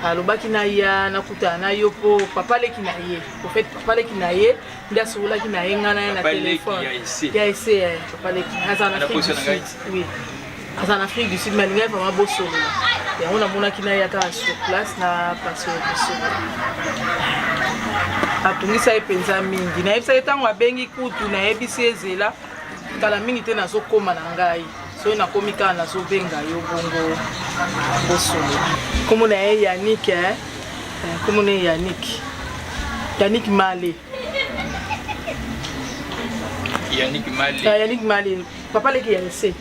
Alobaki na ya nakutana na yo mpo papa leki na ye, au fait papa leki na ye nde asololaki na ye ngai na ye na telefone ya ese ya papa leki aza na Afrique du Sud. Oui, aza na Afrique du Sud, mais alingaki vraiment bosolola yango. Namonaki na ye kaka sur place na place oyo bosolola. Atungisa ye mpenza mingi. Nayebisaki ntango abengi kutu, nayebisi ezela kala mingi te, nazokóma na ngai. Soki nakomi kaka, nazobenga yo bongo bosolola. Kombo na ye Yannick, eh? Kombo na ye Yannick, Yannick Male. Yannick Male. Ah, Yannick Male, papa leki ya ese.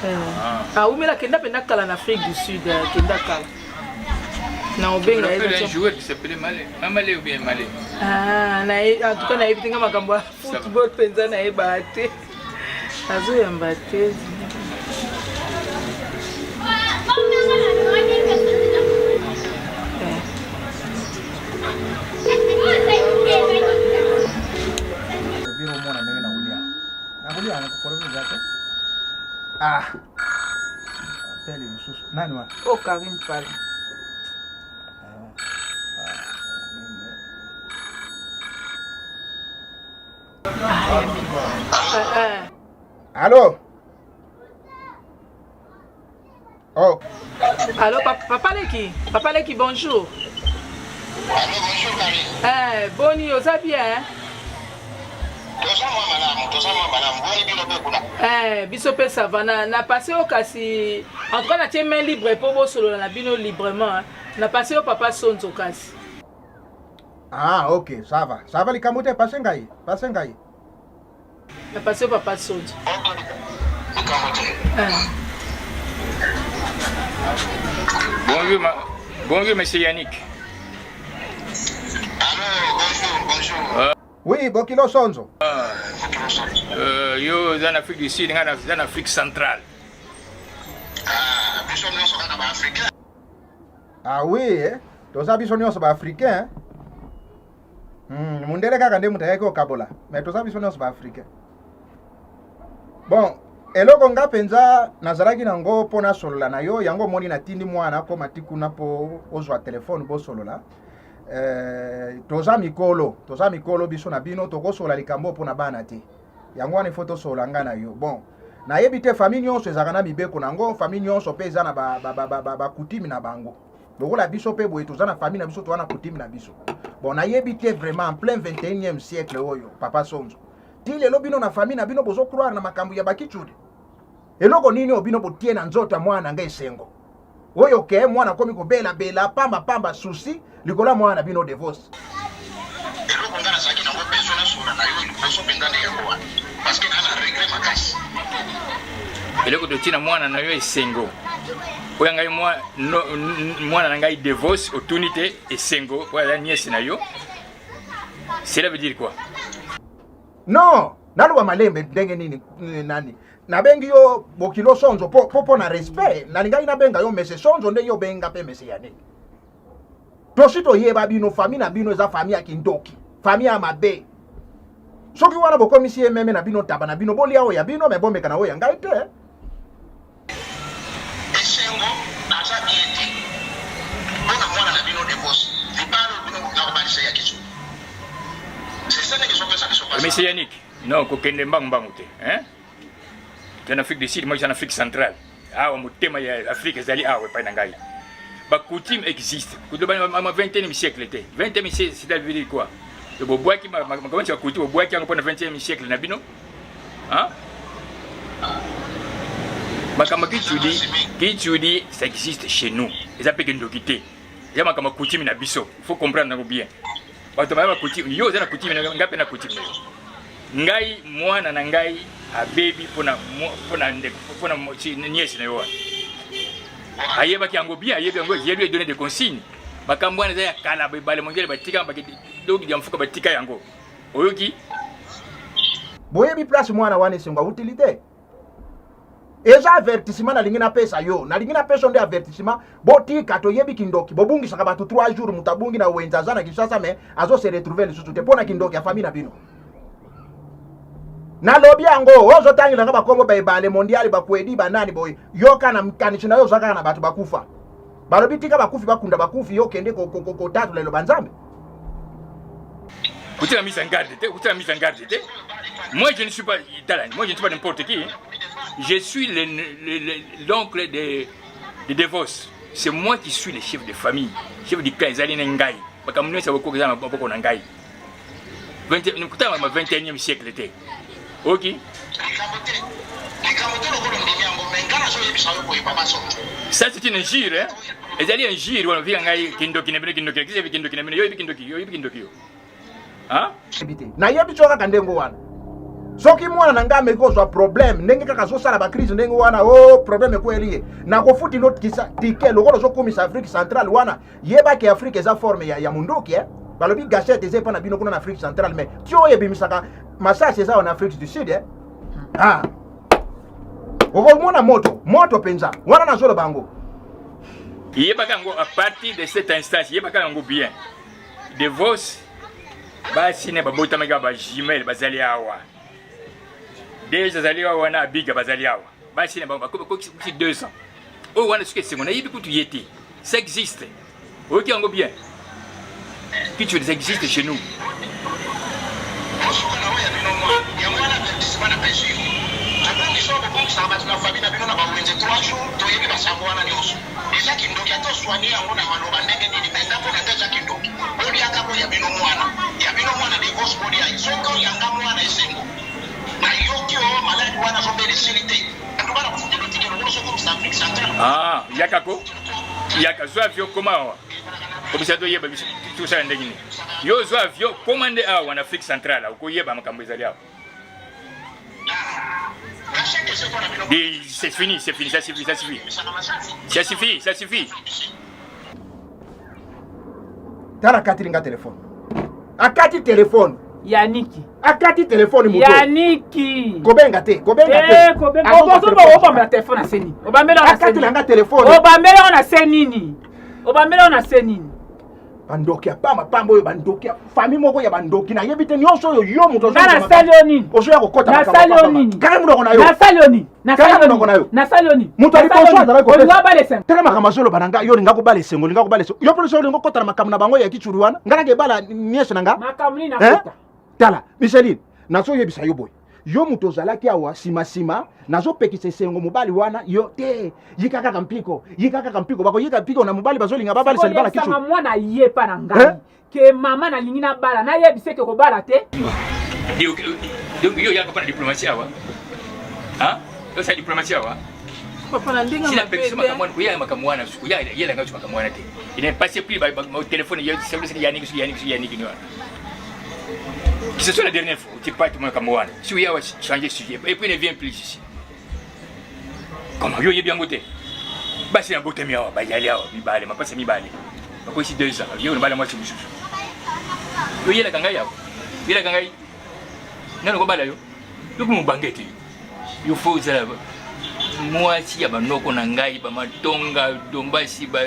Ah. Awumela akenda mpenza kala na Afrique du Sud, akenda kala na obenga ye un joueur qui s'appelait Male. Male ou bien Male? Ah, na ye, en tout cas nayebi te. Nga makambo ya football mpenza nayebaka te. Azoyamba te. Omona ndenge nakolia, nakolia yango problème eza te. Ah, appel mosusu, nani wana? Oh, Karine Pala. Allo? Oh. Allô, papa Leki. Papa Leki, bonjour. Allô, bonjour Karine. Eh, boni, oza bien, hein? Toza mwa malamu, toza mwa malamu. Boni bino mpe kuna? Eh, biso mpe ça va. Na passé oyo kasi, en tout cas natie main libre mpo bosolola na bino librement, hein. Na passé oyo papa Sonzo kasi. Ah, ok, ça va. Ça va, likambo te, passe ngai, passe ngai. Na passé oyo papa Sonzo. Ok, likambo te. Eh. Bonjour, bonjour, monsieur Yannick. Allô, bonjour, bonjour. Oui, Bokilo Sonzo. Yo oza na Afrique du Sud, ngai naza na Afrique centrale. Ah, biso nyonso kaka baafricain. Ah oui, eh? Toza biso nyonso baafricain. Mundele kaka nde moto ayaki kokabola, mais toza biso nyonso baafricain. Bon, eloko nga mpenza nazalaki nango mpo nasolola na yo yango, omoni natindi mwana akóma ti kuna mpo ozwa telefone bosolola. Toza mikolo, toza mikolo biso na bino, tokosolola likambo mpo na bana te. Yango wana ifo tosolola nga na yo. Bon, nayebi te, famille nyonso ezalaka na mibeko nango, famille nyonso mpe eza na bacoutume na bango. Lokola biso mpe boye toza na famille na biso, toza na coutume na biso. Bon, nayebi te vraiment, en plein 21e siècle oyo, papa Sonzo, ti lelo bino na famille na bino bozocroire na makambo ya bakicudi. Eloko nini oyo bino botie na nzoto ya mwana na ngai Esengo oyo ke mwana akomi kobelabela pamba pamba, souci likolo ya mwana na bino Devos? Eloko nga nazalaki nango besoin nasolola na yo liboso mpenza nde yango wana, parce que naa na regret makasi. Eloko totina mwana na yo Esengo oyo ngai mwana na ngai Devos, otuni te Esengo oyo aza nièce na yo, cela veut dire quoi? Non, naloba malembe ndenge nini? Nani nabengi yo Bokilo Sonzo mpo na respect nalingaki nabenga yo mese Sonzo, ndenge obenga mpe mese ya nini. Tosi toyeba bino, famille na bino eza famille ya kindoki, famille ya mabe. Soki wana bokomisi ye meme na bino, taba na bino, bolia oyo ya bino, me bomeka na oyo ya ngai te. Esengo aza bien te mpona mwana na bino Devos. Libala oyo bino nakobalisa ya kiso, c'est ça ndenge ezopesa biso pasi. Monsieur Yannick, non, kokende mbangu mbangu te, hein? Tu es en Afrique du Sud, moi je suis en Afrique centrale. Awa motema ya Afrique ezali awa epai na ngai. Bacoutume existe. Ma 21e siècle te. 21e siècle, c'est à dire quoi? Bobwaki makambo ya coutume, bobwaki yango mpona 21e siècle na bino, hein? Makambo kicudi kicudi, ça existe chez nous. Eza mpe kindoki te, eza makambo ya coutume na biso. Il faut comprendre yango bien. Bato baya bacoutume, yo oza na coutume, ngai mpe na coutume na yo. Ngai mwana na ngai abebi mpona ndeko, mpona nièce na yo wana. Ayebaki yango bien, ayebi yango, ye lui donné des consignes. Makambo wana eza ya kala, ebale mondial batika, doki ya mfuka batika yango, oyoki? Boyebi place mwana wana Esengo awutili te. Eza avertissement nalingi napesa yo, nalingi napesa yo nde avertissement. Botika, toyebi kindoki. Bobungisaka bato 3 jours, moto abungi na wenze, aza na Kinshasa mais azose retrouver lisusu te mpo na kindoki ya famille na bino. Nalobi yango, ozotangela nga bakombo baebale mondial, bakwedi banani boye. Yoka, na makanisi na yo oza kaka na bato bakufa. Balobi tika bakufi bakunda bakufi, yo okende kotatola eloba Nzambe. Kotia mise en garde te, kotia mise en garde te. Moi je ne suis pas tala, moi je ne suis pas n'importe qui. Hein. Je suis l'oncle de de Devos. C'est moi qui suis le chef de famille, chef du clan ezali na ngai. Makambo nyonso ya bokoko eza na maboko na ngai. 20 ma 21e siècle te. Ok? Likambo te. Likambo te lokola ondimi yango, mais nga nazoyebisa yo boye papa Sonzo. Ça c'est une injure hein. Ezali injure wana vika ngai kindoki na bino kindoki kisi kindoki na bino yo yebi kindoki yo yebi kindoki yo. Hein? Yebi te. Nayebi so kaka ndenge wana. Soki mwana na ngai ameki kozwa problème ndenge kaka azosala ba crise ndenge wana o oh, problème ekweli ye nakofuti no tike lokola ozokumisa Afrique centrale wana yeba ke Afrique eza forme ya, ya munduki eh? Balobi gachette eza epa na bino kuna na Afrique centrale mais ti oyo ebimisaka masasi eza na Afrique du Sud eh? Ah. Okomona moto moto mpenza wana nazoloba yango. Yebaka yango à partir de cette instance, yebaka yango bien. Devos basi ne babotamaki ba jumelle bazali awa. Deja azali awa wana abiga bazali awa. Basi na bango bakokisi 2 ans. Oyo wana soki esengo nayebi kutu ye te. Ça existe. Oyoki yango bien. Kichwa ça existe chez nous. Bosuka na oyo ya bino mwa yango wana avertissement na pesi yo kobongisa oyo bobongisaka bato na famille na bino na bawenze 3 jours toyebi basango wana nyonso eza kindoki ata oswani yango na maloba ndenge nini me nga mpo na nga eza kindoki boliaka ko ya bino mwana ya bino mwana divorce bolia ye soki oyo yanga mwana esengo nayoki oyo maladi wana azobela esili te antuka na kofutela otike lokola ozokomisa Afrique centrale. Ah, yaka ko yaka zwa avion koma awa komisa toyeba biso tosala ndenge nini yo zwa avion koma nde awa na Afrique centrale okoyeba makambo ezali awa. C'est fini, c'est fini, ça suffit, ça suffit. Ça suffit, ça suffit. Tala akatili nga telefone. Akati telefone. Yaniki. Akati telefone moto. Yaniki. Kobenga te, kobenga te. Eh, kobenga. Okozo ba obambela telefone na se nini? Obambela na se. Akatela nga telefone. Obambela na se nini? Obambela na se nini? Bandoki ya pamba pamba oyo bandoki ya famille moko ya bandoki nayebi te nyonso oyo yo moto nasali yo nini ozoya kokota nasali yo nini kanga monoko na yo nasali yo nini kanga monoko na yo nasali yo nini moto ya liboso azalaki olinga obala esengo tala makambo azoloba na ngai yo olinga kobala esengo olinga kobala esengo yo mpe soki olinga okota na makambo na bango ya kicuru wana ngai nake ebala niese na nga makambo nini nakota tala Micheline nazoyebisa yo boye yo moto ozalaki awa nsima nsima nazopekisa esengo mobali wana yo te yika kaka mpiko yika kaka mpiko bakoyika mpiko na mobali bazolinga babalisa libala kicu mwana ye pa na ngai ke mama nalingi nabala nayebisa eke kobala te. Donc yo yaka na diplomatie awa osala diplomatie awa papa na ndenge sila pekisa makambo wana koya makambo wana koya yela ngai makambo wana te il n'est passé plus ba téléphone ya service ya niki ya niki ya niki wana que ce soit la dernière fois tu pas tout makambo wana si oya changer sujet et puis ne viens plus ici comment yo oyebi yango te basi na botami awa bayali awa mibale mapasa mibale bakoisi 2 ans yo nabala mwasi mosusu yo oyelaka ngai awa oyelaka ngai nani okobala yo yoki mobange te yo fo ozala mwasi ya banoko na ngai bamatonga dombasi ba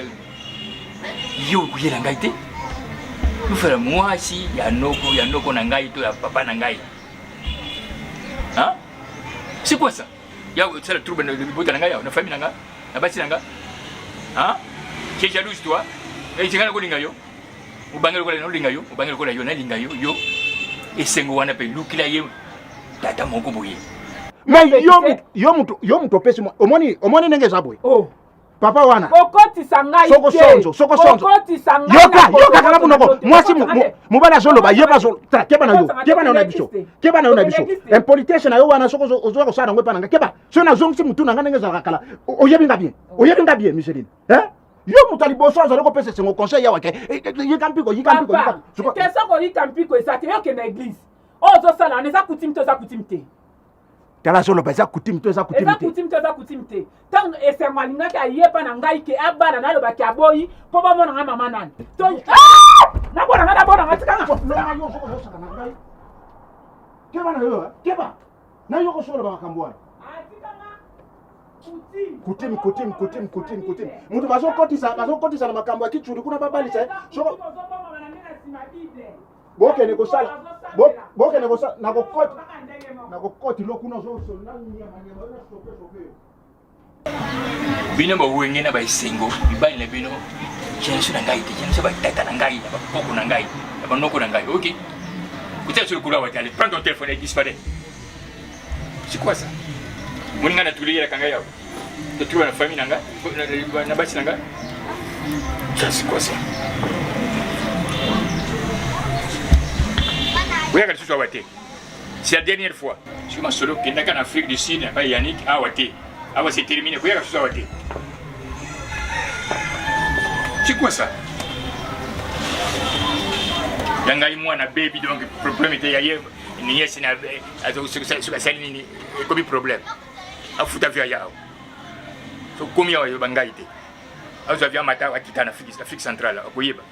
yo okoyela ngai te yofala mwasi ya noko ya noko na ngai to ya papa na ngai. C'est quoi ça? Ya osala trouble na libota na ngai awa na famille na ngai na basi na ngai. Hein? Tu es jalouse toi? Eh, tinga nakolinga yo. Obangi lokola nalinga yo, obangi lokola yo nalinga yo, yo. Esengo wana pe lukila ye tata moko boye. Mais yo yo mutu yo mutu opesi omoni omoni ndenge eza boye. Oh. Papa wana. Kokotisa ngai Soko sonzo, soko sonzo. Kokotisa ngai. Yoka, yoka kaka munoko. Mwasi mobali azoloba ye bazo tala keba na yo. Keba na yo na biso. Keba na yo na biso. Impolitesse na yo wana soko ozoya kosala yango epa na ngai. Keba. Soki nazongisi mutu na ngai ndenge ezalaka kala. Oyebi nga bien. Oyebi nga bien Micheline. Hein? Yo moto ya liboso azali kopesa esengo conseil yawa ke yika mpiko yika mpiko yika. Te soko yika mpiko eza te yo kende église. Oyo ozosala wana eza coutume te eza coutume te. Tala azoloba eza coutume to eza coutume te. Eza coutume to eza coutume te. Ntango esengo alingaki ayepa na ngai ke abala nalobaki aboyi mpo bamona ngai mama nani. To ah! nabona ngai nabona ngai tika nga. Yo soko ozosaka na ngai. Keba na yo, keba. Na yo kosoloba makambo wana. Coutume, coutume, coutume, coutume, coutume. Moto bazokotisa, bazokotisa na makambo ya kichuli kuna babalisa. Soko bokende kosala bokende kosala nakokoti nakokoti lokuna ozosolola nyama nyama sope sope. Bino ba wenge na ba esengo mibali na bino génération na ngai te, génération ba tata na ngai, na bakoko na ngai, na banoko na ngai. Ok, kotia sur le couloir, allez, prends ton téléphone et disparaît. C'est quoi ça? Moninga na tuliyela kanga yao. Totuba na famille na ngai, na basi na ngai. Ça c'est quoi ça? Oyaka lisusu awa te. C'est la dernière fois. Soki masolo kendaka na Afrique du Sud na Yannick awa te. Awa c'est terminé. Koyaka lisusu awa te. C'est quoi ça? Ya ngai mwana baby donc problème te ya ye nièce na soki asali nini ekomi problème. Afuta via yao. Sokomi awa yoba ngai te. Azwa via mata akita na Afrique centrale akoyeba.